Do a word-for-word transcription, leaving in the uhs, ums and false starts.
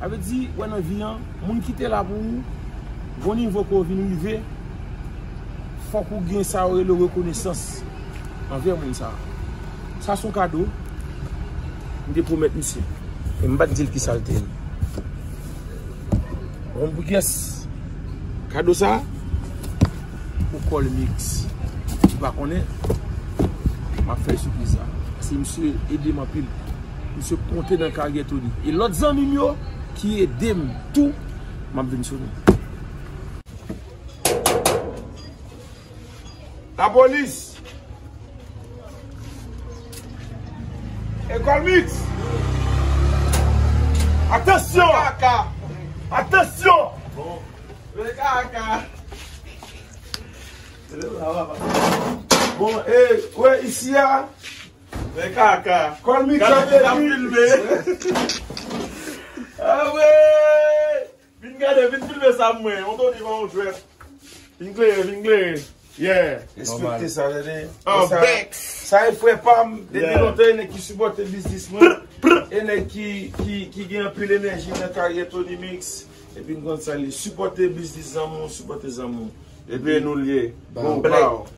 Sa vle di, wè nan vi an, moun ki te la pou ou, gon nivo ke w vin rive, fòk ou gen sa yo rele rekonesans anvè moun sa. Sa se yon kado m te pwomèt misye. E m pa t di l ki sa l te ye. Bon, pou kiyès kado sa? Pou Colmix. Ou pa konnen? M ap fè sipriz sa. Paske misye ede m anpil. Misye konte nan karyè Tony. E lòt zanmi m yo ki ede m tou, m ap vin sou nou. Lapolis! École Mix! Atansyon! Kaka! Atansyon! Bon. Men kaka! Bon, e, wè, isi a. Men kaka! École Mix, gade sa vle di. Ah, wè! Vin gade, vin filme sa mwen. On Tony pa on jwèt. Vin klere, vin klere. Yeah. Respekte sa, tande. Sa, sa e frè pa m. Depi lontan, e nèg ki sipòte biznis mwen. E nèg ki, ki, ki gen anpil enèji nan karyè Tony Mix. Epi m konn sa li. Sipòte biznis zanmi w, sipòte zanmi w. Epi nou l ye. Bon, black.